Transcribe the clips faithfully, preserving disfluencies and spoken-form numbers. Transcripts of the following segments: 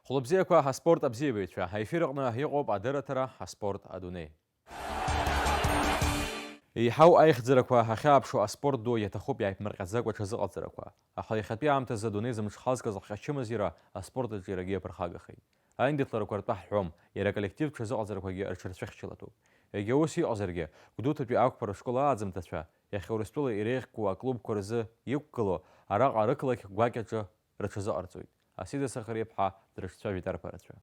Хәлыбзиақәа, аспорт абзиабаҩцәа, аефир аҟны иҟоуп адырраҭара «Аспорт адунеи». Еиҳау аихьӡарақәа ҳахьааԥшуа аспорт ду иаҭахуп иааиԥмырҟьаӡакәа аҽазыҟаҵарақәа, аха иахьатәи аамҭазы адунеи зымҽхазкыз ахҟьа ачымазара аспорт аҿы иаргьы иаԥырхагахеит. Аиндаҭларақәа ртәы ҳҳәом, иара аколлективтә ҽазыҟаҵарақәагьы рҽырцәыхьчалатәуп. Егьа ус иҟазаргьы, Гәдоуҭатәи ақәԥара школ ааӡамҭацәа, иахьа Урыстәыла иреиӷьқәоу аклубқәа рзы иқәгылоу араҟа рықалақь гәакьаҿы рыҽазыҟарҵоит. Асида Сахариаԥҳа дрыҿцәажәеит арԥарацәа.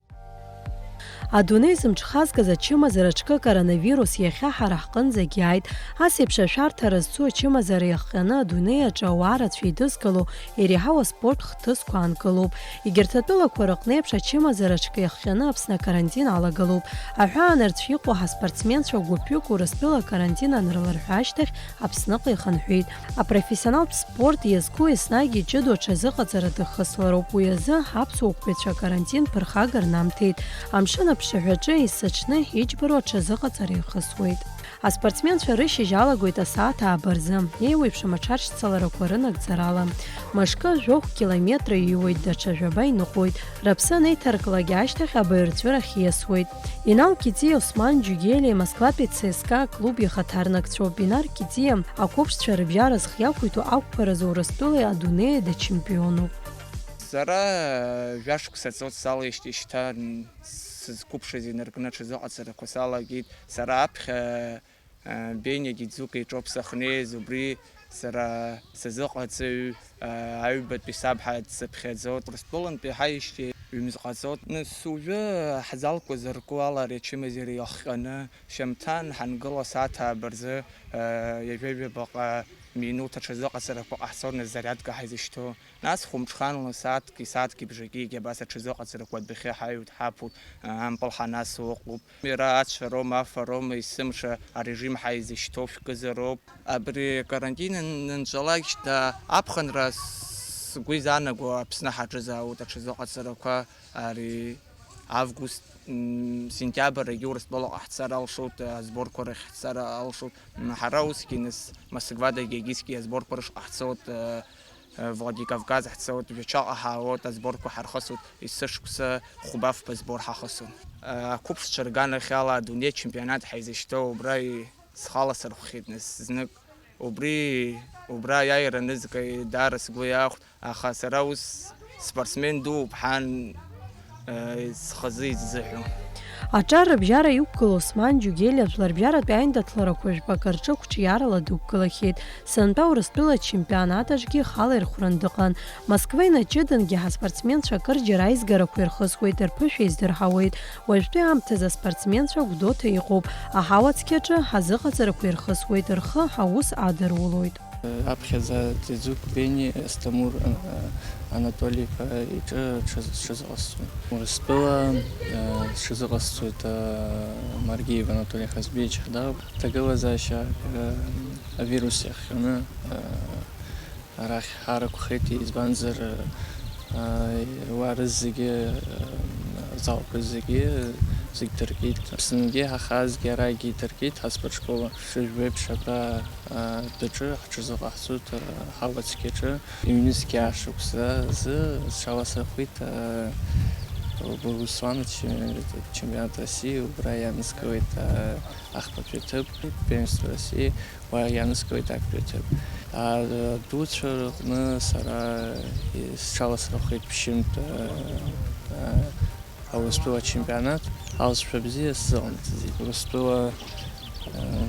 Адунеи зымҽхазкыз ачымазара аҿкы коронавирус иахьа ҳара ҳҟынӡагь иааит. Ас еиԥш ашәарҭара зцу ачымазара иахҟьаны адунеи аҿы ауаа рацәа еидызкыло, иреиҳау аспорт хҭысқәа аанкылоуп. Егьырҭ атәылақәа рыҟны еиԥш ачымазара аҿкы иахҟьаны Аԥсны акарантин алагалоуп. Аҳәаанырцә иҟоу ҳаспортсменцәа гәыԥҩык Урыстәыла акарантин анрыларҳәа ашьҭахь Аԥсныҟа ихынҳәит. Апрофессионалтә спорт иазку еснагь иҷыдоу аҽазыҟаҵара дыхыслароуп, уи азы аԥсуа қәԥаҩцәа акарантин ԥырхага рнамҭеит. Амшын аԥшаҳәаҿы есыҽны иџьбароу аҽазыҟаҵара ихысуеит. Аспортсменцәа рышьыжь алагоит асааҭ ааба рзы, еиуеиԥшым аҽаршьцыларақәа рынагӡарала. Мышкы жәохә километра иҩуеит, даҽа жәаба иныҟәоит. Рыԥсы анеиҭарклак ашьҭахь абаҩрҵәырахь ииасуеит. Инал Китиа, Осман Џьугелиа, Москватәи ЦСКА клуб ихаҭарнакцәоуп. Инар Китиа ақәыԥшцәа рыбжьара зхы иақәиҭу ақәԥаразы Урыстәылеи адунеи адачемпионуп. Сара, э, жәа-шықәса ҵуеит салеижьҭеи шьҭа, н-, сызқәыԥшыз инаркны аҽазыҟаҵарақәа салагеит. Сара аԥхьа, э, Бениагьы Ӡука иҿоуп сахьнеиз, убри сара сазыҟаҵаҩ, э, аҩбатәи саб ҳа дсыԥхьаӡоит. Урыстәылантәи ҳаижьҭеи ҩымз ҟаҵоит. Нас уажәы ҳзалқәа зырку ала ари ачымазара иахҟьаны, шьамҭан ҳангыло асааҭ ааба рзы, э, ҩажәа-ҩажәа баҟа минуҭ аҽазыҟаҵарақәа ҟаҳҵон, нас зарядка ҳаизышьҭоу. Нас хәымҽханла сааҭки, сааҭки бжаки егьа абас аҽазыҟаҵарақәа адәахьы ҳаҩуеит, ҳаԥуеит, ампыл ҳанасу ыҟоуп. Иара ацәароума, афароума, есымша арежим ҳаизышьҭоу шәкызароуп. Абри акарантин ан-, анҵәалак шьҭа аԥхынра с-, сгәы изаанаго Аԥсны ҳаҿызаауеит аҽазыҟаҵарақәа, ари август, м, сентиабр егьи Урыстәылаҟа ҳцар алшоит, асборқәа рахь ҳцар алшоит. М, ҳара усгьы нас Москвадагьы егьысгьы асборқәа рышҟа ҳцоит, э, Владикавказ ҳцоит, Жәачаҟа ҳаауеит, асборқәа ҳархысуеит, есышықәса хәба-фба сбор ҳахысуан. Ақәыԥшцәа рганахьала адунеи ачемпионат ҳаизышьҭоу убра и-, схала сырхәхьеит нас знык. Убри, убра аиааира анызга даара сгәы иаахәт, аха сара ус спортсмен дууп ҳәан, э, схазы иззыҳәо. Аҿар рыбжьара иқәгылоу Осман Џьугели ажәларбжьаратәи аиндаҭларақәа жәпакы рҿы қәҿиарала дықәгылахьеит. Сынтәа Урыстәыла ачемпионат аҿгьы ихала ирхәран дыҟан. Москва инаҷыдангьы ҳаспортсменцәа акырџьара аизгарақәа ирхысуеит, рԥышәа издырҳауеит. Уажәтәи аамҭазы аспортсменцәа Гәдоуҭа иҟоуп. Аҳауа цқьаҿы ҳазыҟаҵарақәа ирхысуеит, рхы аус адырулоит. Аԥхьаӡа Ӡеӡук Бени Асҭамыр, а, Анатоли-иԥа иҿы ҽаз-, ҽазыҟасҵоит. Урыстәыла, а, ҽазыҟасҵоит, а, Маргиев Анатоли Хазбиевич Хадагов. Аҭагылазаашьа, а, авирус иахҟьаны, а, арахь ҳаракәхеит, избанзар, а, уа рызегьы, а, залқәа зегьы, зегь дыркит. Аԥсынгьы ҳахазгьы арагьы идыркит, ҳаспортшкола. Шыжәбеиԥш, абра, а, тәаҿы ҳҽазыҟаҳҵоит, а, ҳауацқьаҿы. Ҩнызқьи шықәса азы сҽаласырхәит, а, Руслан ачемпионат России, убра иаанызкылеит, а, ахԥатәи аҭыԥ, первенство России, уа иаанызкылеит актәи аҭыԥ. Адуцәа рҟны сара сҽаласырхәит ԥшьынтә, а, а, Аурыстәыла ачемпионат, алҵшәа бзиа сзыҟамҵаӡеит. Урыстәыла, а,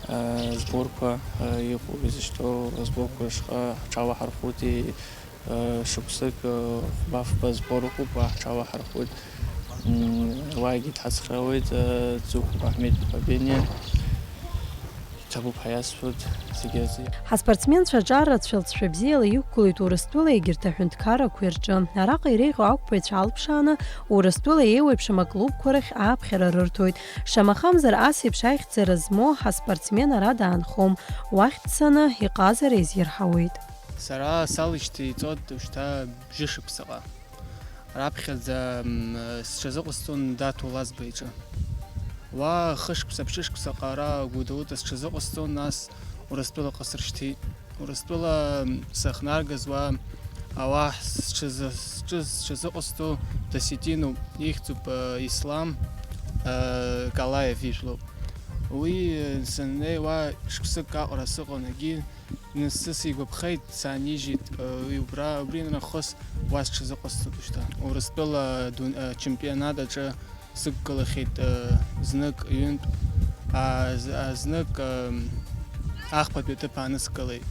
а, зборқәа, а, иҟоу, изышьҭоу азборқәа рышҟа ҳҽалаҳархәит, и-, а, шықәсык, а, хәба-фба збор ыҟоуп, уа ҳҽалаҳархәит. М, уаагьы дҳацхраауеит, а, Ӡыкәыр Аҳмед-иԥа Бениа. Иҭабуп ҳәа иасҳәоит зегьы рзы. Ҳаспортсменцәа аҿар рацәа лҵшәа бзиала иқәгылеит Урыстәыла егьырҭ аҳәынҭқаррақәеи рҿы. Араҟа иреиӷьу ақәԥаҩцәа алԥшааны, Урыстәыла еиуеиԥшым аклубқәа рахь ааԥхьара рырҭоит. Шамахамзар, ас еиԥш аихьӡара змоу ҳаспортсмен ара даанхом. Уахь дцаны, иҟазара изирҳауеит. Сара салышьҭеи иҵот шьҭа бжьышықәсаҟа. Раԥхьаӡа, м, сҽазыҟасҵон Даҭо Лазба иҿы. Уа хышықәса, ԥшьышықәсаҟа ара Гәдоуҭа сҽазыҟасҵон, нас Урыстәылаҟа сыршьҭит. Урыстәыла, м, сахнаргаз уа Аллаҳ сҽазы-, сҽыз-, сҽазыҟасҵо досетинуп, ихьӡуп, э, Ислам, э, Калаев ижәлоуп. Уи, э, саннеиуа шықәсык аҟара сыҟан, егьи нас сигәаԥхеит, саанижьит, э, уи убра, убри нахыс уа сҽазыҟасҵоит уажәшьҭа. Урыстәыла дун-, э, чемпионат аҿы сықәгылахьеит, э, знык ҩынтә, а, з-, а, знык, э, ахԥатәи аҭыԥ аанысгалеит.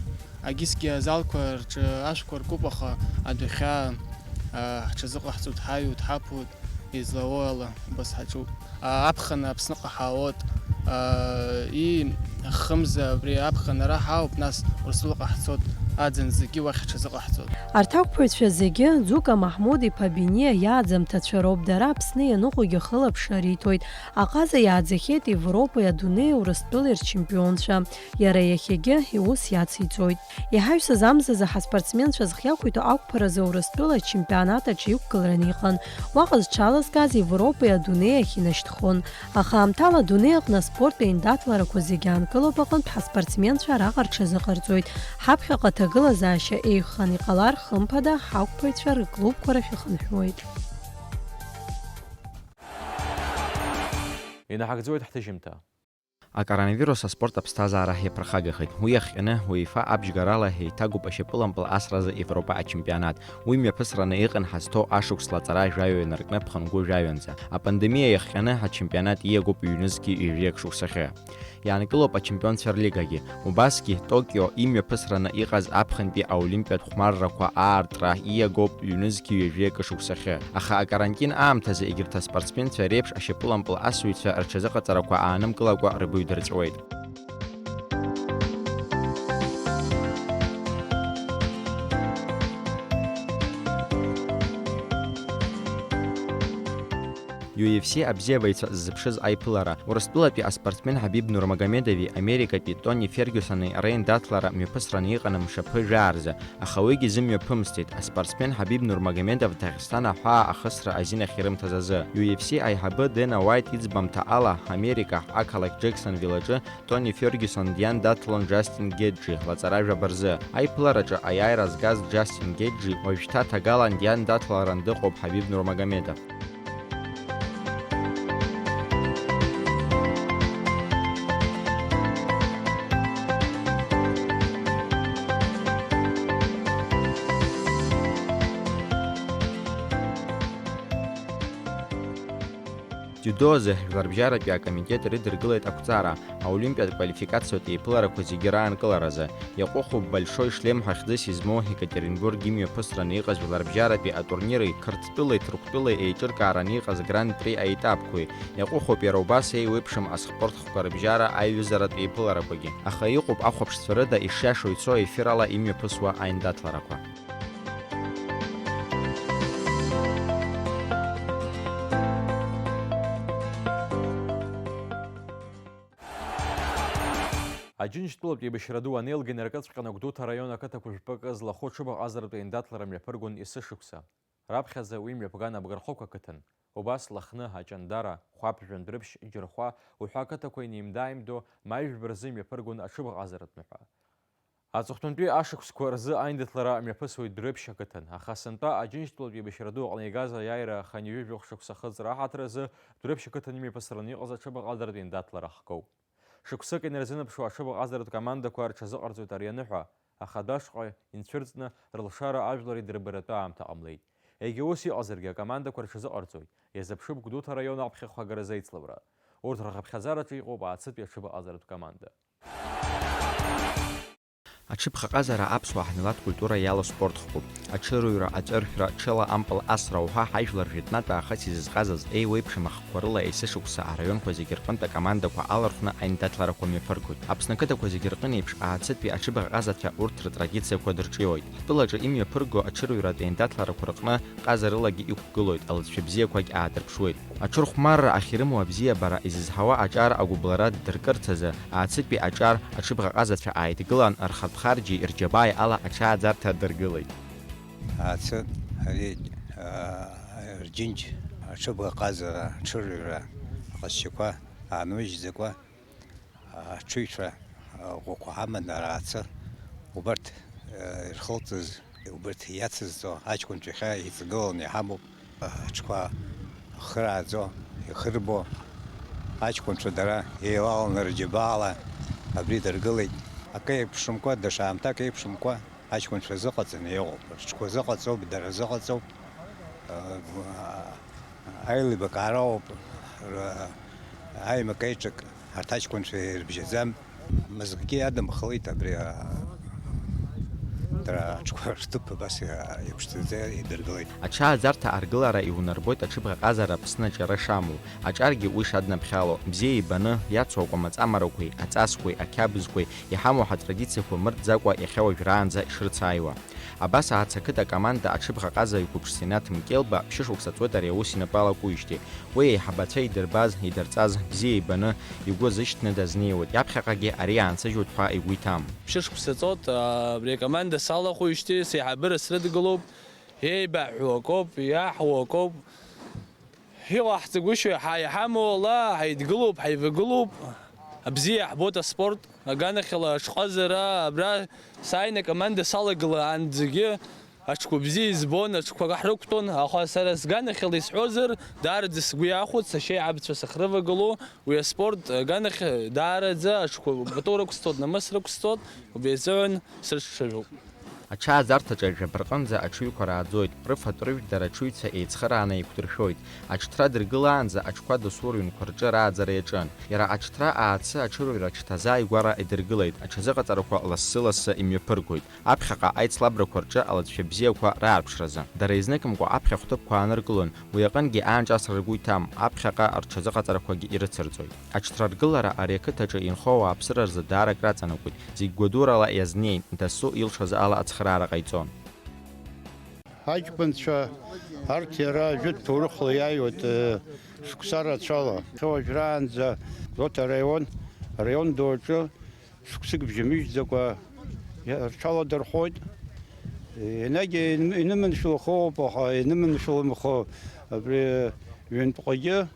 Агьысгьы азалқәа рҿы ашәқәа ркуп, аха адәахьы, а, ҳҽазыҟаҳҵоит, ҳаҩуеит, ҳаԥуеит, излауоу ала, убас ҳаҿуп. А, аԥхын Аԥсныҟа ҳаауеит, а, и, хымза абри аԥхын ара ҳаауп, нас Урыстәылаҟа ҳцоит, аӡын зегьы уахь ҳҽазыҟаҳҵоит. Арҭ ақәԥаҩцәа зегьы, Ӡука Маҳмуд-иԥа Бениа иааӡамҭацәа роуп, дара Аԥсны ианыҟоугьы хылаԥшра риҭоит. Аҟаза иааӡахьеит Европеи адунеи Урыстәылеи рчемпионцәа. Иара иахьагьы иус иациҵоит. Иҳаҩсыз амзазы ҳаспортсменцәа зхиақәиҭу ақәԥаразы Урыстәыла ачемпионат аҿы иқәгылараны иҟан. Уаҟа зҽалазкааз Европеи адунеи ахь инашьҭхон. Аха аамҭала адунеи аҟны аспорттә еиндаҭларақәа зегьы аанкылоуп аҟынтә ҳаспортсменцәа араҟа рҽазыҟарҵоит. Ҳаԥхьаҟа аҭагылазаашьа еиӷьхан иҟалар, хымԥада, ҳақәԥаҩцәа рыклубқәа рахь ихынҳәуеит. Инаҳагӡоит ҳҭыжьымҭа. Акоронавирус аспорт аԥсҭазаара иаԥырхагахеит. Уи иахҟьаны, УЕФА абжьгарала еиҭагоуп ашьапылампыл асразы Европа ачемпионат. Уи мҩаԥысраны иҟан ҳазҭоу ашықәс лаҵара жәаҩа инаркны ԥхынгәы жәаҩанӡа. Апандемиа иахҟьаны ачемпионат ииагоуп ҩнызқьи ҩажәи акы шықәсахьы. Иаанкылоуп ачемпионцәа рлигагьы. Убасгьы Токио имҩаԥысраны иҟаз аԥхынтәи аолимпиатә хәмаррақәа аартра ииагоуп ҩнызқьи ҩажәи акы шықәсахьы. Аха акарантин аамҭазы егьырҭ аспортсменцәа реиԥш ашьапылампыл асыҩцәа рҽазыҟаҵарақәа аанымкылакәа рыбаҩ дырҵәуеит. UFC абзиабаҩцәа ззыԥшыз аиԥылара. Урыстәылатәи аспортсмен Ҳабиб Нурмагомедови америкатәи Тони Фергиусони реиндаҭлара мҩаԥысраны иҟан мшаԥы жәаа рзы, аха уигьы зымҩаԥымсӡеит аспортсмен Ҳабиб Нурмагомедов Даӷьсҭан аҳәаа ахысра азин ахьирымҭаз азы. UFC аиҳабы Дена Уайт иӡбамҭа ала, Америка, ақалақь Џексонвил аҿы Тони Фергиусон диандаҭлон Џастин Геджи лаҵара жәаба рзы. Аиԥылараҿы аиааира згаз Џастин Геджи уажәшьҭа ҭагалан диандаҭларан дыҟоуп Ҳабиб Нурмагомедов. Дзиудо азы жәларбжьаратәи акомитет рыдыркылеит ақәҵара, аолимпиатә квалификациатә еиԥыларақәа зегьы раанкыларазы. Иаҟәыхуп Большой шлем ҳәа хьӡыс измоу Екатеринбург имҩаԥысраны иҟаз жәларбжьаратәи атурнири, Қырҭтәылеи Ҭырқәтәылеи еиҿыркаараны иҟаз Гран-при аетапқәеи. Иаҟәыхуп иара убас еиуеиԥшым асхпорт хкқәа рыбжьара аиҩызаратә еиԥыларақәагьы. Аха иҟоуп ахәаԥшцәа рыда ишиашоу ицо ефирала имҩаԥысуа аиндаҭларақәа. Аџьынџьтәылатә еибашьра ду анеилга инаркыҵәҟьаны Гәдоуҭа араион ақыҭақәа жәпакы злахәу аҽыбӷаҟазаратә еиндаҭлара мҩаԥыргон есышықәса. Раԥхьаӡа уи мҩаԥган Абгархықә ақыҭан. Убас Лыхны, Аҷандара, Хәаԥ, Жәандәрыԥшь, Џьырхәа уҳәа ақыҭақәа инеимда-ааимдо маи жәба рзы имҩаԥыргон аҽыбӷаҟазаратә ныҳәа. Аҵыхәтәантәи ашықәсқәа рзы аиндаҭлара мҩаԥысуеит Дәрыԥшь ақыҭан, аха сынтәа Аџьынџьтәылатә еибашьра ду аҟны игаз аиааира хынҩажәи жәохә шықәса ахыҵра аҳаҭыр азы Дәрыԥшь ақыҭан имҩаԥысраны иҟаз аҽыбӷаҟазаратә еиндаҭлара ахкоуп. Шықәсык инарзынаԥшуа аҽыбӷаҟазаратә командақәа рҽазыҟарҵоит ари аныҳәа, аха адәашҟа инцәырҵны рылшара ажәлар идырбаратәы аамҭа ҟамлеит. Егьа ус иҟазаргьы, акомандақәа рҽазыҟарҵоит, иазыԥшуп Гәдоуҭа араион аԥхьахә агаразы аицлабра. Урҭ рхыԥхьаӡараҿы иҟоуп Ааӡытәи аҽыбӷаҟазаратә команда. Аҽыбӷаҟазара аԥсуаа ҳмилаҭ культура иалоу спорт хкуп. Аҽырҩра, аҵәыршәра, ҽыла ампыл асра уҳәа ҳажәлар жәытәнатә аахыс изызҟазаз еиуеиԥшым ахкқәа рыла есышықәса араионқәа зегьы рҟынтә акомандақәа алархәны аиндаҭларақәа мҩаԥыргоит. Аԥсны ақыҭақәа зегьы рҟынеиԥш, Ааӡытәи аҽыбӷаҟазацәа урҭ рытрадициақәа дырҿиоит. Ҳтәылаҿы имҩаԥырго аҽырҩратә еиндаҭларақәа рҟны ҟазарылагьы иқәгылоит, алҵшәа бзиақәагь аадырԥшуеит. Аҽырхәмарра ахьрымоу абзиабара изызҳауа аҿар агәыблра ддыркырц азы, Ааӡытәи аҿар аҽыбӷаҟазацәа ааидгылан, рхатә харџьи рџьабааи ала аҽааӡарҭа дыргылеит. Аацы ари, аа, рџьынџь аҽыбӷаҟазара, аҽырҩра ҟазшьақәа аанмыжьӡакәа, аҽыҩцәа ӷәӷәақәа ҳаман араацы, убарҭ, э, ирхылҵыз Убырҭ иацызҵо аҷкәынцәа иахьа еиҵагыланы иҳамоуп. Аҽқәа хырааӡо, ихырбо, аҷкәынцәа дара еилаланы рџьабаала абри дыргылеит. Акы еиԥшымкәа, даҽа аамҭак еиԥшымкәа аҷкәынцәа зыҟаҵаны иҟоуп. Рҽқәа зыҟаҵоуп, дара зыҟаҵоуп. Аилибакаара ыҟоуп, р-, аимак-аиҿак арҭ аҷкәынцәа ирыбжьаӡам. Мызкгьы иадымхалеит абри, а, дара аҽқәа рҭыԥ абас, а, иаԥшӡаӡа идыргылеит. Аҽааӡарҭа аргылара иунарбоит аҽыбӷаҟазара Аԥсны аҿиара шамоу, аҿаргьы уи шаднаԥхьало, бзиа ибаны, иацу акәамаҵамарақәеи, аҵасқәеи, ақьабзқәеи, иҳамоу ҳатрадициақәа мыртәӡакәа иахьа уажәраанӡа ишрыцааиуа. Абас аацакыт акоманда аҽыбӷаҟаза иқәыԥшцәа Синаҭ Мкелба ԥшьышықәса ҵуеит ари аус инапалакуижьҭеи. Уи аиҳабацәа идырбаз, идырҵаз бзиа ибаны, игәы азышьҭны дазнеиуеит, иаԥхьаҟагьы ари аансыжьуеит ҳәа игәы иҭам. Ԥшьышықәса ҵуеит, абри акоманда салахәижьҭеи сеиҳабыра срыдгылоуп, еибаҳҳәо акоуп, иаҳуа акоуп. Иҟаҳҵагәышьои, ҳа иҳамоу ала ҳаидгылоуп, ҳаивагылоуп, абзиа иаҳбоит аспорт, аганахьала аҽҟазара, абра сааины акоманда салагылаанӡагьы аҽқәа бзиа избон, аҽқәа ҳрықәтәон, аха сара сганахьала исҳәозар, даараӡа сгәы иахәоит, сашьеиҳабацәа сахьрывагылоу, уи аспорт аганахь даараӡа аҽқәа пату рықәсҵоит, намыс рықәсҵоит, убри азыҳәан срыцәцәажәоуп. Аҽааӡарҭаҿы жәаба рҟынӡа аҽыҩқәа рааӡоит, рыфатә-рыжәтә дара аҽыҩцәа еицхырааны еиқәдыршәоит. Аҽҭра дыргылаанӡа аҽқәа дасу рыҩнқәа рҿы рааӡара иаҿын. Иара аҽҭра аацы аҽырҩра аҽҭазааигәара идыргылеит, аҽазыҟаҵарақәа лассы-лассы имҩаԥыргоит. Аԥхьаҟа аицлабрақәа рҿы алҵшәа бзиақәа раарԥшразы. Дара изныкымкәа аԥхьа хәҭыԥқәа ааныркылон, уи аҟынгьы аанҿасра ргәы иҭам, аԥхьаҟа рҽазыҟаҵарақәагьы ирыцырҵоит. Аҽҭра ргылара ари ақыҭаҿы инхо ауааԥсыра рзы даара акраҵанакуеит, зегь гәадурала иазнеин, дасу илшаз ала ацхыраара ҟаиҵон. Аҷкәынцәа арҭ иара жәытә ҭоурыхла иааиуеит, э, шықәса рацәала. Уажәраанӡа Гәдоуҭа араион, араион ду аҿы шықәсык бжьамыжьӡакәа иа-, рҽаладырхәоит. Енагь ин-, иныманшәалахоуп, аха иныманшәаламхо абри ҩынтәҟагьы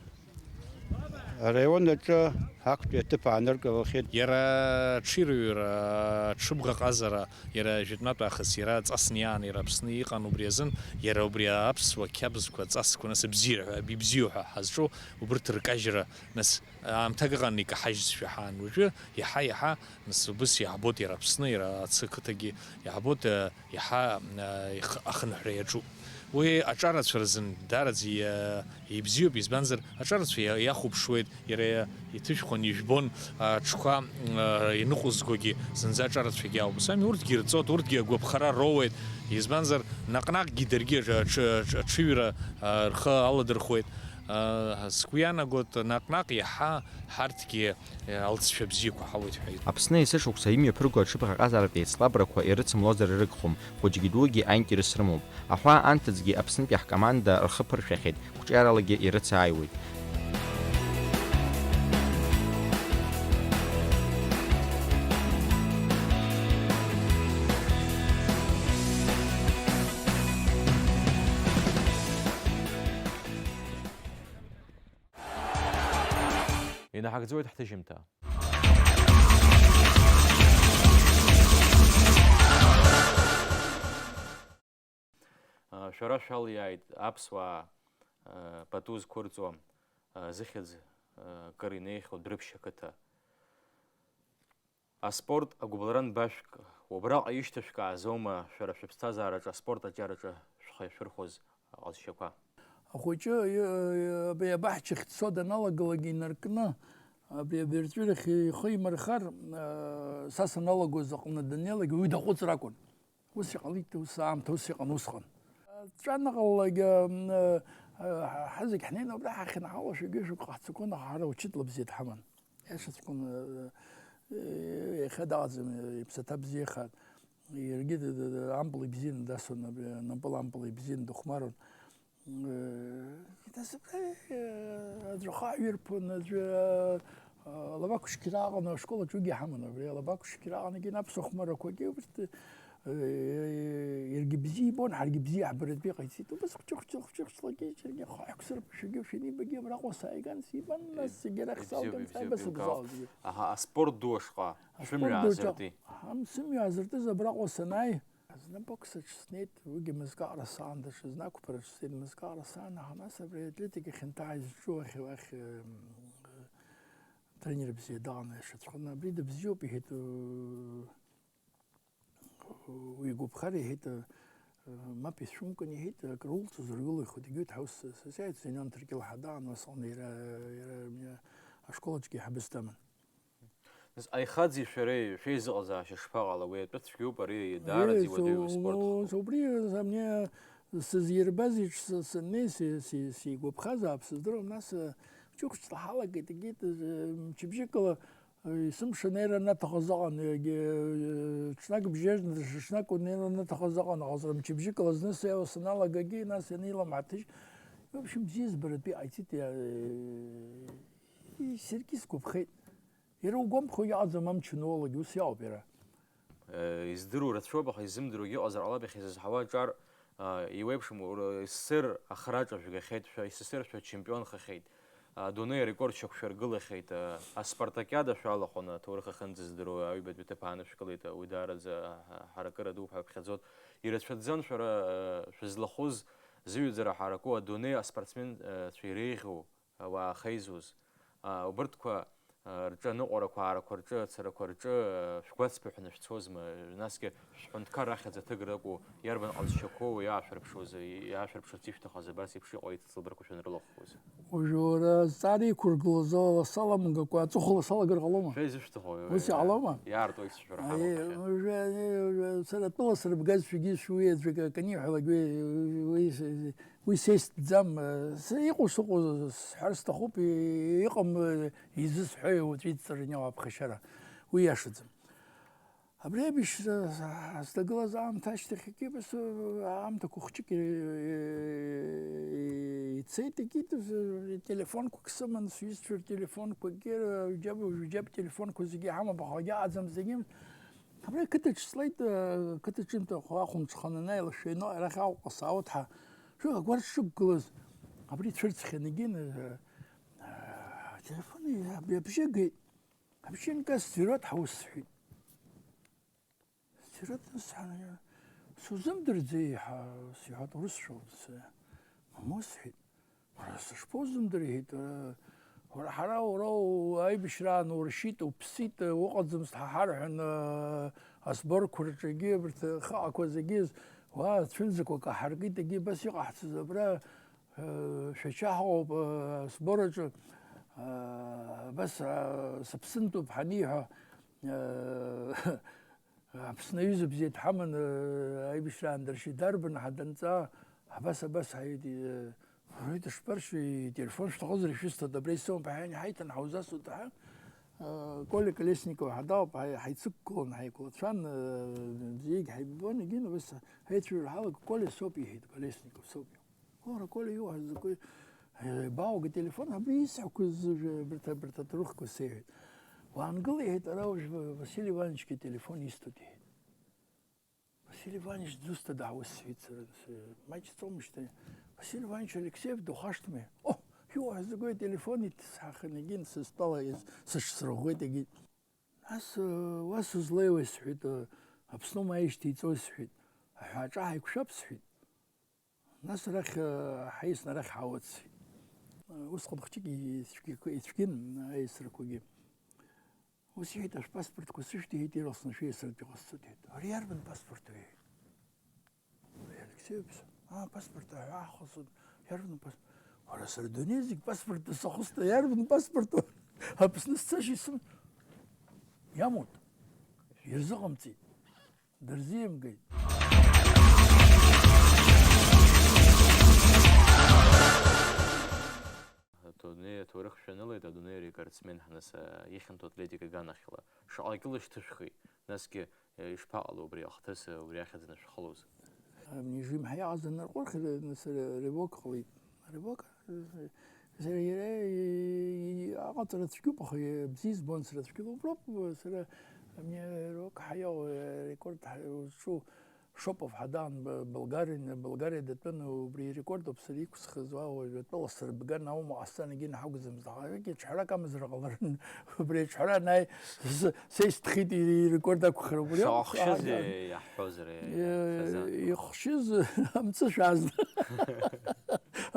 араион аҿы актәи аҭыԥ ааныркылахьеит. Иара аҽирҩра, аҽыбӷаҟазара, иара жәытәнатә аахыс иара ҵасны иаан, иара Аԥсны иҟан, убри азын иара убри аԥсуа қьабзқәа, ҵасқәа, нас абзиара ҳәа, ибзиоу ҳәа ҳазҿу убырҭ ркажьра, нас аамҭак ыҟан икаҳажьызшәа ҳаан. Уажәы иаҳа-иаҳа, нас убыс иаҳбоит иара Аԥсны, иара асы ақыҭагьы иаҳбоит, э, иаҳа, э, ихы-, ахынҳәра иаҿуп. Уи аҿарацәа рзын даараӡа иа-, ибзиоуп, избанзар, аҿарацәа иа-, иахәаԥшуеит, иара иа-, иҭышәхон, ижәбон, аҽқәа, э, иныҟәызгогьы зынӡа аҿарацәагьы ауп. Ус ами, урҭгьы ирҵоит, урҭгьы агәаԥхара роуеит, избанзар, наҟ-наҟгьы даргьы аҽ-, аҽ-, аҽ-, аҽыҩра, э, рхы аладырхәуеит. Э, сгәы иаанагоит, наҟ-наҟ иаҳа ҳарҭгьы алҵшәа бзиақәа ҳауеит ҳәа. Аԥсны есышықәса имҩаԥырго аҽыбӷаҟазаратә еицлабрақәа ирыцымлозар ирыгхом, хәыҷгьы дугьы аинтерес рымоуп. Аҳәаа анҭыҵгьы Аԥснытәи ҳкоманда рхы ԥыршәахьеит, қәҿиаралагьы ирыцааиуеит. Инаҳагӡоит ҳҭыжьымҭа. Шәара шәалиааит аԥсуаа пату зқәырҵо, зыхьӡ кыр инеихьоу Дәрыԥшь ақыҭа. Аспорт агәыбылра нбажәк, убраҟа ишьҭышәкаазоума шәара шәыԥсҭазаараҿы аспорт аҿиараҿы шәхы иашәырхәоз аҟазшьақәа? Ахәыҷы, ы, ы, абри абаҳчахь дцо даналагалак инаркны, абри абаҩрҵәырахь ихы имырхар, ы, са саналагоз аҟны даннеилак, уи даҟәыҵыр акәын. Ус иҟалеит, ус аамҭа, ус иҟан усҟан. Ҵәанаҟалалак, ы, ы, ҳазегь ҳнеины абра ҳахьынҳалоу шәагьы шәыгәхацақәан, аха ҳара учытла бзиа дҳаман. Иашаҵәҟьаны, э, иахьа дааӡам, э, иԥсаҭа бзиахааит. Иаргьы д-, д-, д-, ампыл ибзианы дасуан, абри, э, нампыл ампыл ибзианы дыхәмаруан. Э, дасыԥ-, э, аӡәы ахаҳә ирԥон, аӡәы, э, э, алабақәшьқьра аҟан, ашкол аҿы уигьы ҳаман, абри алабақәшьқьра аҟан, егьи аԥсуа хәмарақәагьы, убырҭ, Иаргьы бзиа ибон, ҳаргьы бзиа ҳбаратәы иҟаиҵеит. Убас хәҷы-хәҷы-хәҷы-хәҷылагьы џьаргьы хәаҳәк сырԥшәагьы шәанибагьы абраҟа сааиган, сибан, нас зегьы арахь салган, сааибасырбзаалгьы. Аҳа, аспорт ду ашҟа шәымҩа аазырти? Ҳам, сымҩа аазыртыз абраҟа санааи, Зны боксаҿ снеит, уигьы мызкы аҟара саан, даҽазны ақәԥараҿ снеит, мызкы аҟара саан, аха нас абри атлетика хьанҭа изҿу ахь, уахь, м, тренер бзиа даҟан иашаҵәҟьаны, абри дыбзиоуп, иҳәеит, ы, уи игәаԥхар, иҳәеит, ы, мап ицәумкын, иҳәеит, акры улҵызар, улихуеит, егьырҭ ҳаус сазааит, Зенион Ҭырқьыл ҳадаан, ус аҟны иара, иара, ашколаҿгьы ҳабыс даман. Нас аихаӡи шәареи шәеизыҟазаашьа шԥаҟала, уи атәы цәгьоуп, ари даараӡа Еи, иуадаҩу спорт. Убри, мне сызирбаз еиԥш, с-, саннеи, си-, си-, сигәаԥхазаап, сыздыруам, нас, э, ҷыхәшьҭла ҳалагеит, егьит, э, мчыбжьыкала, э, есымша анеира анаҭахыз ыҟан, егьи, э, ҽнак бжьажь, ҽнак унеира анаҭахыз ыҟан, аҟазара мчыбжьыкала зны сеиуа саналагагьы, нас ианеилам ҳаҭыжь, в общем, бзиа збаратәы иҟаиҵеит, э, и-, саргьы сгәаԥхеит. Иара угәамԥхо иҟаӡам, амч аноулагь ус иауп иара. Э, издыруа рацәоуп, аха изымдыруагьы ыҟазар ҟалап, иахьа изызҳауа аҿар, а, иуеиԥшым, ура-, СССР ахраҿа шәгахьеит, шәа СССР шәачемпионхахьеит, а, адунеи арекорд шьақәшәыргылахьеит, а, аспартакиада шәалахәын, аҭоурых ахьынӡаздыруа аҩбатәи аҭыԥ аанышәкылеит, уи даараӡа, а, ҳаракыра дуп ҳәа иԥхьаӡоит. Ирацәаӡан шәара, а, шәызлахәыз зыҩаӡара ҳараку адунеи аспортсмен, а, цәа иреиӷьу, ауаа ахьеизоз, аа, убырҭқәа, аа, рҿы аныҟәарақәа, аарақәа рҿы, ацарақәа рҿы, аа, шәгәацԥыҳәны шәцозма? Насгьы шәҳәынҭқар ахьӡ аҭыгра акәу, иарбан ҟазшьақәоу иаашәырԥшуаз, иаашәырԥшырц ишәҭахыз абас еиԥш иҟоу иҭыӡлабарақәа шәанрылахәхоз? Уажәы уара азҵаара иқәыргылаз ала саламгакәа аҵыхәала салагар ҟалома? Шәа изышәҭаху, ус иҟалома? Иаарту исшәыр ҳамоуп, уажәы, уажәы сара атәыла срыбгазшәагьы шәуи аӡәы акы аниҳәалак уи, уи, уи Уи сеистәӡам, э, с-, иҟоу сыҟоу сҳәар сҭахуп, и-, иҟам, э, изысҳәои уаҵәы идҵараны иҟоу аԥхашьара. Уи иашаӡам. Абри абжь, э, сҭагылаз аамҭа ашьҭахь егьи, э, аамҭақәа хәҷык, э, ицеит, егьи, э, телефонқәак сыман, сҩызцәа ртелефонқәагьы, э, џьаб, џьаб телефонқәа зегьы иҳамоуп, аха иаҟаӡам зегьы. Абра ақыҭаҿ слеит, э, ақыҭаҿынтә ахәымҽхан анааилашәа, ино арахь Аҟәаҟа саауеит ҳәа, шәыга агәарҭ шықәгылаз, абри цәырҵхьан егьин, э, э, ателефон аб-, абжьы геит. Абжьы нказ, Сироҭ ҳаус сҳәеит. Сироҭ, нас, ҳа-, сузымдырӡеи ҳәа сиҳәеит, урысшәа, с-, мамоу сҳәеит. Уара сышԥоузымдыр, иҳәеит, уара, ҳара уара у-, аибашьраан уршьит, уԥсит, уҟаӡамызт ҳаҳар ҳәа, асборқәа рҿы егьи абарҭ ахаҟақәа зегьы уа цәымзақәак аҳаркит, егьи абас иҟаҳҵаз абра, шәача ҳаҟоуп, асбор аҿы, абас, сыԥсынтәуп ҳаниҳәа, Аԥсны аҩыза бзиа дҳаман, э, аибашьраан дыршьит, дарбан ҳа данҵаа, абас, абас ҳаҩит, э, уара дышԥаршәи, ителефон шәҭахызар ишәысҭоит, абра исымоуп, ҳаиан ҳаиҭан ҳаузасуеит ҳәа, э, Коля Колесников ҳадауп, ҳаи-, ҳаицықәгылан, ҳаиқәлацәан, э, бзиагь ҳаибабон, егьин, абас ҳаицәажәара ҳалага, Коля соуп иҳәеит, Колесников соуп. Уара, Коля, иуҳәаз закәи? Э, баауга телефон, абри исҳәақәаз, э, абарҭ, абарҭ аҭоурыхқәа сеиҳәеит. Уаангыл, иҳәеит, ара уажә Василий Ивановичгьы ателефон исҭоит, иҳәеит. Василий Иванович дызусҭада ҳәа ус сҳәеит сара, с-, маҷ ҵуамышьҭ, Василий Иванович Алексеев дыхәашҭма? О, иуҳәаз закәи, ателефон иҭысҳахын, егьин, сыстәала, ес-, сыҽсырӷәӷәеит, егьит. Нас, э, уа сызлеиуеи, сҳәеит, э, Аԥсны ума ишьҭеиҵои, сҳәеит. Аҳәааҿы ҳаиқәшәап, сҳәеит. Нас арахь, э, ҳаисны арахь ҳаауеит, сҳәеит. Э, усҟан хәыҷык ицәгьа-, ицәгьан аиасрақәагьы. Ус иҳәеит, ашәпаспортқәа сышәҭ, иҳәеит, ирылсны шәеисратә иҟасҵоит, иҳәеит. Ари иарбан паспорт, иҳәеит. Алексеевич, аа, паспорт аҳәаахәасон, иарбан паспорт? Уара, сара адунеи зегь паспорт сахысҭа, иарбан паспорт? Аԥсны сцашьа исым-, иамоуит. Ирзыҟамҵеит. Дырзиамгеит. Адунеи аҭоурых шәанылеит, адунеи рекордсмен ҳныс, а, ихьанҭоу атлетика аганахьала. Шаҟа кьыла шьҭышәхи, насгьы, э, ишԥаҟало убри ахҭыс, э, убри ахьӡ анышәхылоз? Абни ижимҳа иаҟаз анарҟәырхи, нас ре-, рывок ҟалеит. Рывок, э, сара иара, э, аҟаҵара цәгьоуп, аха, э, бзиа избон сара цәгьала. Уброуп, э, сара, абни, э, рывок ҳаиау, э, рекорд ҳа-, зҿу Шопов ҳәа даан, Б-, Болгариа, Болгариа датәын, убри ирекорд ауп сара иқәсхыз, уа уажәы атәыла сырбган аума ҟасҵан, егьи наҳагәӡамызт, аха егьи ҽҳәарак амазар ҟаларын, убри аҽҳәара анааи, с-, са исҭахит ирекорд ақәхар, убри ауп. Шаҟа хшьызеи иаҳҳәозар, Е, иаҳҳәаз? Ихшьыз амҵышә азна.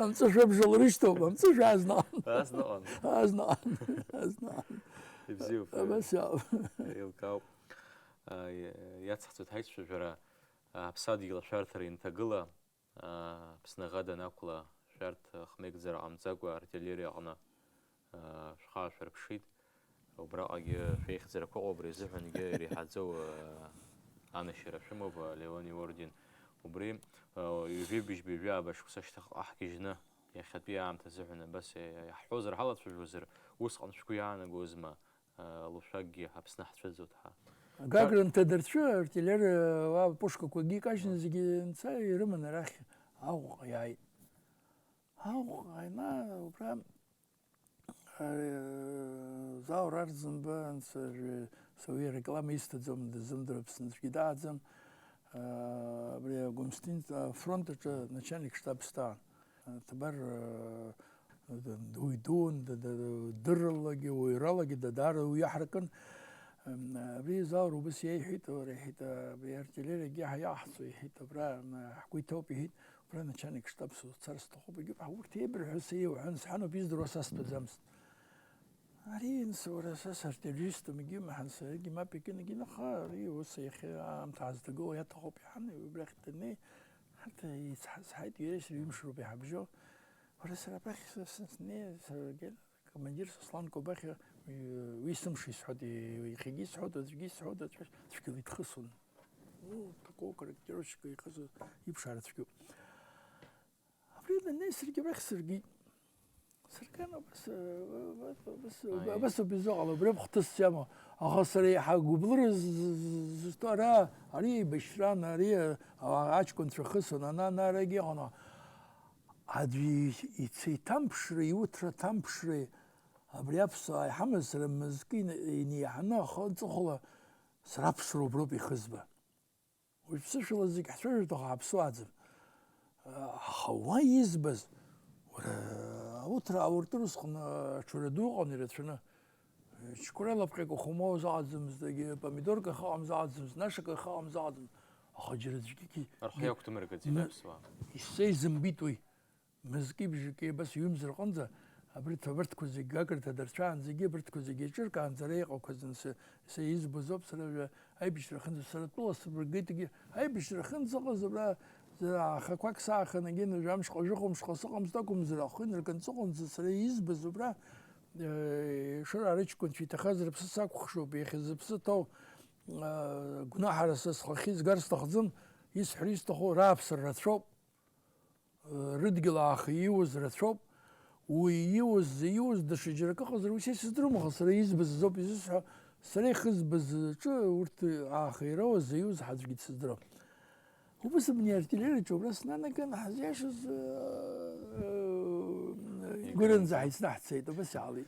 Амҵышә абжала рышьҭоуп, амҵышә азнаҟан. Азнаҟан. Азнаҟан. Азнаҟан. Ибзиоуп. Абас иауп. Еилкаауп. А, иа-, иацҳҵоит ҳаицәажәара, а, Аԥсадгьыл ашәарҭара инҭагыла, а, Аԥсныҟа данақәла, шәарҭ хмеигӡара ҟамҵакәа артиллериа аҟны, а, шәхы аашәырԥшит. Убраҟагьы шәеихьӡарақәа ыҟоуп, убри азыҳәангьы иреиҳаӡоу, а, анашьара шәымоуп, а, Леон иорден. Убри, а, ҩажәи быжьба, ҩажәи ааба шықәса шьҭахьҟа ҳгьежьны, иахьатәи аамҭа азыҳәан абас иа-, иаҳҳәозар ҳалацәажәозар, усҟан шәгәы иаанагозма, а, лушәакгьы Аԥсны ҳцәыӡуеит ҳәа? Гагра нҭадырцәы, артиллер, уа пушкақәагьы икажьны зегьы нца ирыман арахь Аҟәаҟа иааит. Аҟәаҟа иаана, убра, э, Заур Арӡынба, анцәа, уи ареклама исҭаӡом, дызымдыруа Аԥсны аӡәгьы дааӡам. Э, абри Гәымсҭин, э, афронт аҿы начальник штаб сҭаан. Ҭабар, э, д-, д-, уи дуун, д-, д-, дырралагьы, уаҩралагьы, да, даара уи иаҳаракын. М, абри Заур убас иеиҳәеит, уара, иҳәеит, абри артиллериагьы ҳа иаҳцо, иҳәеит, абра, м, ҳгәы иҭоуп, иҳәеит, убра начальник штаб суцар сҭахуп, егьып, ҳа урҭ еибырҳәо са иуҳәан, сҳәан ауп, издыруа са стәаӡамызт. Ари, инс, уара, са сартиллериступ, егьимаҳан, саргьы мап икын, егьин, аха ари ус иахьа аамҭа ҳазҭагылоу иаҭахуп, иҳан, убрахь даннеи, ҳарҭ ицҳазҳаит, иареи сареи ҩымш роуп иҳабжьоу. Уара, сара абахь са, са снеи, саргьы, командир Сослан Кобахьа, уи, уи сымш исҳәоит, и-, иахьагьы исҳәоит, аӡәгьы исҳәоит, аӡәгьы, цәгьала идхысуан. Ну, такого корректировщика ихысуан, иԥшаара цәгьоуп. Абри даннеи саргьы абахь сыргеит. Сырган абас, э, абас, абас, Аи. Абас ауп изыҟало, убри хҭыс иамоу. Аха сара иаҳа гәыблыра з-, з-, з-, зысҭо ара, ари еибашьран, ари, а, аҷкәынцәа хысуан, ана, ана, арагьы иҟан. Аӡәы ицеиҭамԥшреи, иуҭра ҭамԥшреи, абри аԥсуаа иҳамаз сара мызкы ина-, инеиҳаны ахы аҵыхәала сара аԥсроуп роуп ихызба. Уажә ԥсышәала зегь ҳцәажәоит, аха ҳаԥсуааӡам. Аха уа избаз, уара, ауҭра ауртыр усҟан аҽуара ду ыҟан ирацәаны. Чкәрел аԥҟьак ухумоу заҟаӡамызт, егьи помидорк ахы ыҟам заҟаӡамызт, нашак ахы ыҟам заҟаӡамызт. Аха џьара аӡәгьы Рхы иақәдмыргаӡеит м-, аԥсуаа. Исзеизымбеит уи. Мызки-бжаки абас ҩымз рҟынӡа, абри ҭабарҭқәа зегь, Гагра ҭадырцәаанӡагьы абарҭқәа зегь еиҿыркаанӡа ара иҟақәаз ансы, са избоз ауп, сара уажәы аибашьра ахьынӡа, сара тәыла сыбыргеит, егьи аибашьра ахьынӡаҟаз абра, за-, ахақәак сааханы, егьи уажәы амшҟа, жәохә мшҟа сыҟамызт акәымзар, ахәы инаркын сыҟамызт, сара избоз убра, э, Шыра арыҷкәынцәа иҭахаз рыԥсы сакәыхшоуп, иахьа зыԥсы ҭоу, э, гәнаҳара са схахьы изгар сҭахӡам, исҳәар исҭаху рааԥсара рацәоуп. Рыдгьыл ааха ииуз рацәоуп. Уи ииуз, зииуз даҽа џьаракы ыҟазар, ус сыздыруам, аха сара избаз азоуп изысҳәо, сара ихызбаз аҿы урҭ ааха ироуаз, зииуз ҳаӡәгьы дсыздыруам. Убас абни артиллериаҿы убра снанаган, ҳазиашаз, э, э, гәырынӡа ҳаицны ҳцеит, убас иаалеит.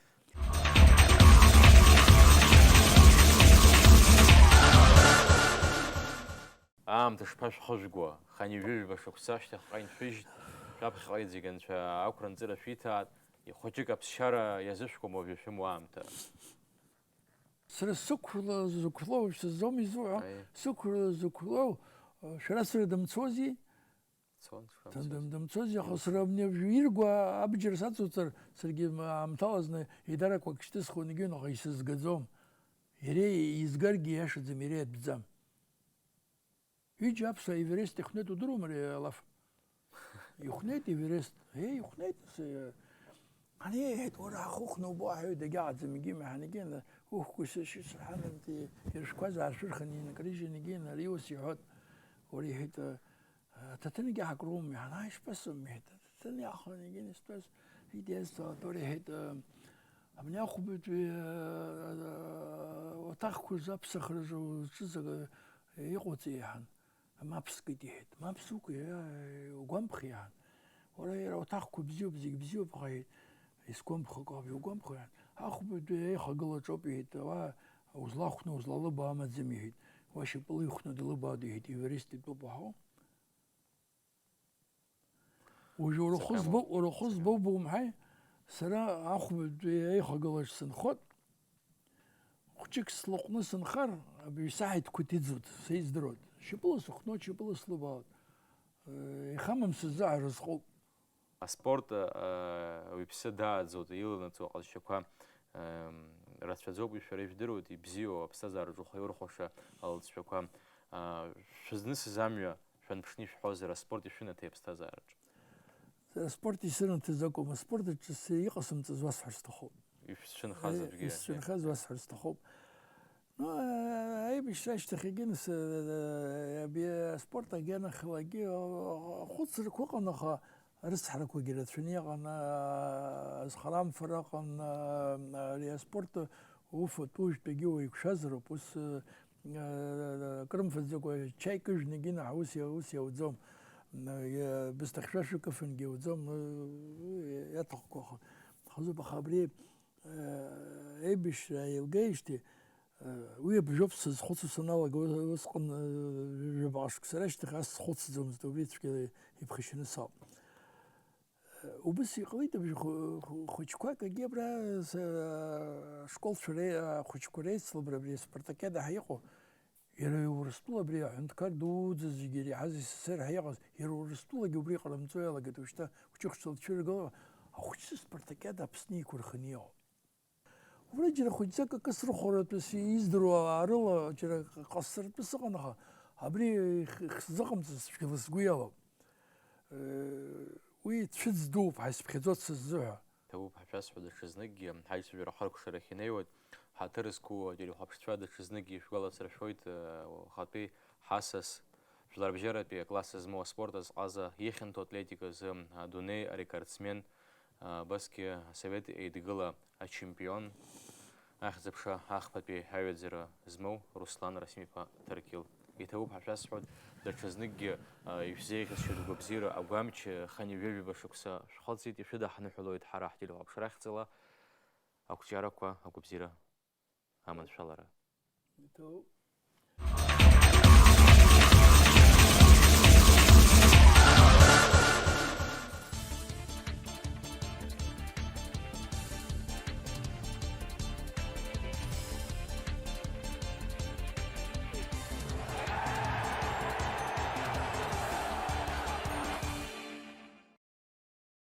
Аамҭа шԥашәхыжәго, хынҩажәижәаба шықәса шьҭахьҟа иншәыжьт, шәаԥхьаҟа иӡегь анцәа ақәра-нҵыра шәиҭаат, ихәыҷык аԥсшьара иазышәкуам уажәы шәымоу аамҭа. Сара сықәла зықәлоу, шәсызӡом изуҳәо, Аиеи. Сықәла зықәлоу, шәара сара дымцози? Цон, Дым-, шәамцоз. Дым-, дымцози, аха Имцо. Сара абни абжьы иргәа абџьар сацуҵар, саргьы м-, аамҭала зны еидарақәак шьҭысхуан, егьиуны, аха исызгаӡом. Иара изгаргьы иашаӡам, иара иатәӡам. Ҩыџьа аԥсуаа Эверест ихәнеит, удыруама ари алаф? Ихәнеит Эверест. Еи, ихәнеит, нас, э, ани, иҳәеит, уара, ахәыхәны убо аҳәоит, дагьаҟаӡам, егьи мҳәан, егьи ана, ухәқәа сышьи сҳәан, анти, иршәқәаз ааршәырхын, инакрыжьын, егьи ана, ари ус иҳәот, уара, иҳәеит, э, аҭаҭынгьы ҳакрум, мҳәан, ааи, шԥасымҳәеит, аҭаҭын иаахәаны, егьи ана стәаз, идеиазҭалатәура, иҳәеит, э, абни ахәбатәи, э, э, уаҭахқәа рзы аԥсахраҿы уҿызага, э, иҟоуҵеи, иҳәан. Мап скит, иҳәеит. Мап сукит, иара, угәамԥхеи, иҳәан. Уара, иара уаҭахқәа бзиоуп, зегь бзиоуп, аха, иҳәеит, исгәамԥхакәа, иугәамԥхеи, иҳәан. Ахәбатәи аихагылаҿоуп, иҳәеит, уа узлахәны, узлалыбо амаӡам, иҳәеит. Уа шьапыла ихәны длыбаауеит, иҳәеит, Эверест итәоуп уаҳауа. Уажәы уара ухы збо-, уара ухы збо бумҳәеи, сара ахәбатәи аихагылаҿ сынхот, хәҷык слаҟәны сынхар, абри саҳаиҭқәа иҭыҵуеит, са издыруеит. Шьапыла сыхәнот, шьапыла слыбаауеит. Э, ихамам сыззаҳар зҟоуп. Аспорт, э, уаҩԥсы дааӡоит, иланаҵо аҟазшьақәа, э, рацәаӡоуп, уи шәара ижәдыруеит, ибзиоу, аԥсҭазаараҿ ухы иурхәаша алҵшәақәа, э, шәызнысыз амҩа шәанԥшны ишәҳәозар, аспорт ишәынаҭеи аԥсҭазаараҿ? Сара аспорт исынаҭаз акәым, аспорт аҿы сиҟасымҵаз уасҳәар сҭахуп. Ишәцәынхаз Э, аӡәгьы, исцәынхаз э, уасҳәар сҭахуп. Ну, э, аибашьра ашьҭахь егьынс, э, э, абри аспорт агьанахьлагьы, э, ахәыцрақәа ыҟан, аха арыцҳарақәагьы рацәаны иҟан, э, азхарамфара ыҟан, э, ари аспорт уфатә уажәтәигьы уеиқәшәазароуп, ус, э, э, акрымфаӡакәа чаик ыжәны егьинаҳа ус иа-, ус иауӡом. Э, бысҭа хьшәашәак ыфангьы иауӡом, э, иаҭахқәоу хазуп, аха абри, э, аибашьра еилгаижьҭеи, э, уи абжьоуп сызхәыцуа саналага, ус-, усҟан, э, ҩбаҟа шықәса рашьҭахь ас схәыцӡомызт, убри цәгьала иԥхашьаны сауп. Убыс иҟалеит, абжьы хәы-, хәы-, хәыҷқәак, егьи абра с-, ашколцәа ре-, ахәыҷқәа реицлабра, абри аспартакиада ҳәа иҟоу, иара Урыстәыла абри аҳәынҭқар дуӡӡа зегьы иреиҳаз ес ес р ҳәа иҟаз, иара Урыстәылагьы убри ҟарымҵо иалагеит, уажәшьҭа хәҷы-хәҷла дцәыргало, ахәыҷы спартакиада Аԥсны иқәырханы иҟоуп. Убра џьара хәыҷӡак акы срыхәаратәы си-, издыруа аарыла џьара ҟасҵаратәы сыҟан, аха абри х-, хзыҟамҵаз цәгьала сгәы иалоуп. Уи цәыӡ дууп, ҳаицԥхьаӡоит сыззыҳәа. Ҭабуп ҳәа шәасҳәо даҽазныкгьы, ҳаицәажәара ҳаркәшарахь инеиуеит. Ҳаҭыр зқәу ателехәаԥшцәа даҽазныкгьы шәгәаласыршәоит, э, уахатәи ҳасас, жәларбжьаратәи акласс змоу аспорт азҟаза, ихьанҭоу атлетика азы адунеи арекордсмен, э, абасгьы асовет еидгыла ачемпион, ахьӡ-аԥша ахԥатәи аҩаӡара змоу Руслан Расим-иԥа Ҭаркьыл. Иҭабуп ҳәа шәасҳәоит, даҽазныкгьы, а, ишәзеиӷьасшьоит агәабзиара, агәамч, хынҩажәа-ҩба шықәса шәхыҵит, ишәыдаҳныҳәалоит ҳара ҳтелехәаԥшра ахьӡала, ақәҿиарақәа, агәабзиара, аманшәалара. Иҭабуп.